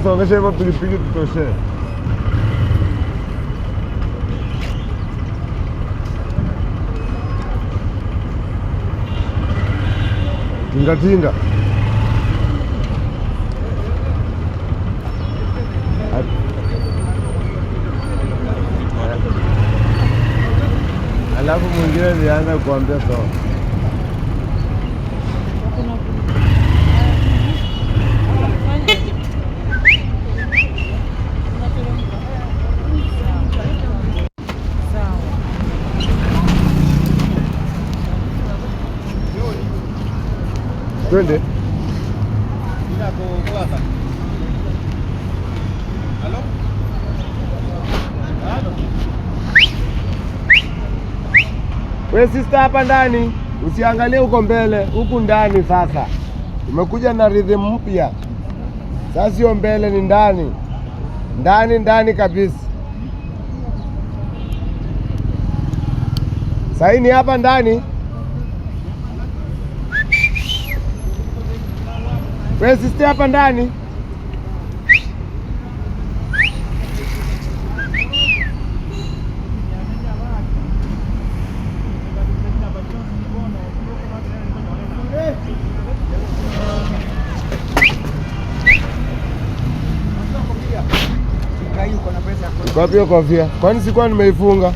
Songesha hivyo pikipiki tutoshe. Tinga tinga. Alafu mwingine nianza kuambia sawa. Twende. We sister, hapa ndani, usiangalie huko mbele, huku ndani. Sasa umekuja na rhythm mpya sasa, sio mbele, ni ndani, ndani, ndani kabisa. Saini hapa ndani. We sister, hapa ndani. Iko wapi hiyo kofia? Kwani sikuwa nimeifunga?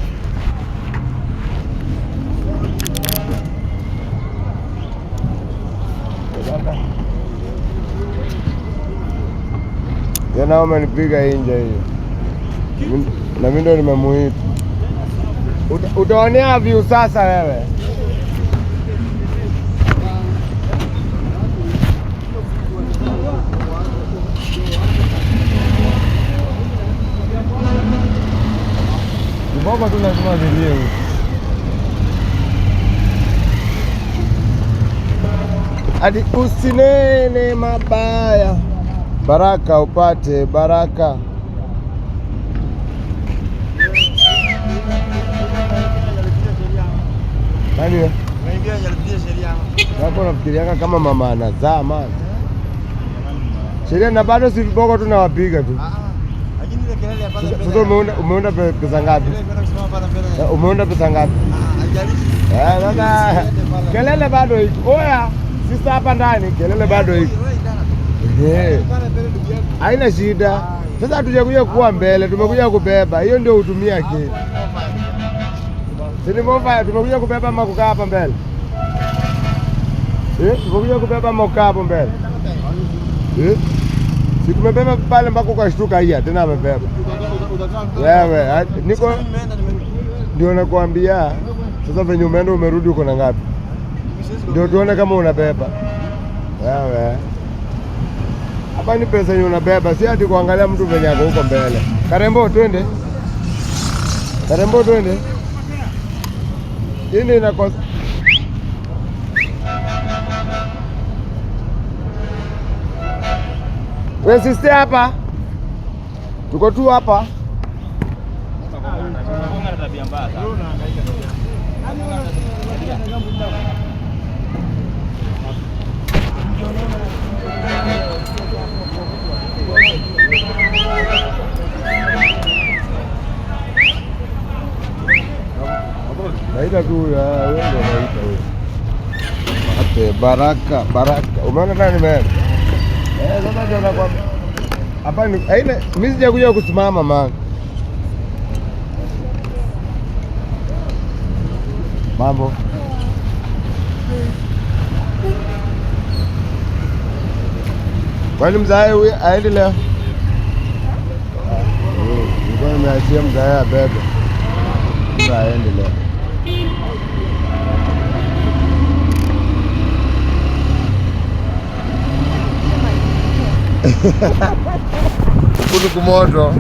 Tena wamenipiga nje hiyo, na mimi ndo nimemuita. Utaonea view sasa wewe. Kiboko tu lazima zilie huku. Hadi usinene mabaya, baraka upate baraka. Nani wewe? Hapo nafikirianga kama mama anazaa man. Sheria na bado si viboko tunawapiga tu. Sasa umeunda pesa ngapi? Umeunda pesa ngapi? Eh, sasa kelele bado iko. Oya, sister hapa ndani kelele bado iko. Eh. Haina shida. Sasa hatujakuja kuwa mbele, tumekuja kubeba. Hiyo ndio hutumia akili. Si ni mofaya, tumekuja kubeba ama kukaa hapa mbele? Eh, tumekuja kubeba ama kukaa hapo mbele? Eh? Si tumebeba pale mpaka ukashtuka hia tena amebeba. Wewe, niko ndio nakwambia sasa venye umeenda umerudi uko na ngapi? Ndio tuone kama unabeba. Wewe. Hapa ni pesa yenye unabeba, si ati kuangalia mtu venye ako huko mbele. Karembo twende. Karembo twende. Hii ndio inakosa. We sister hapa. Tuko tu hapa. Naita tu huyo, huyo ndio naita huyo. Ate baraka, baraka. Umeona nani nimeenda? Eh, sasa ndio nakwambia. Hapa ni haina, mimi sijakuja kusimama man. Mambo. Kwani mzae huyu aendi leo? Nilikuwa nimeachia mzae abebe. Mzae aendi leo. Huku ni kumoto.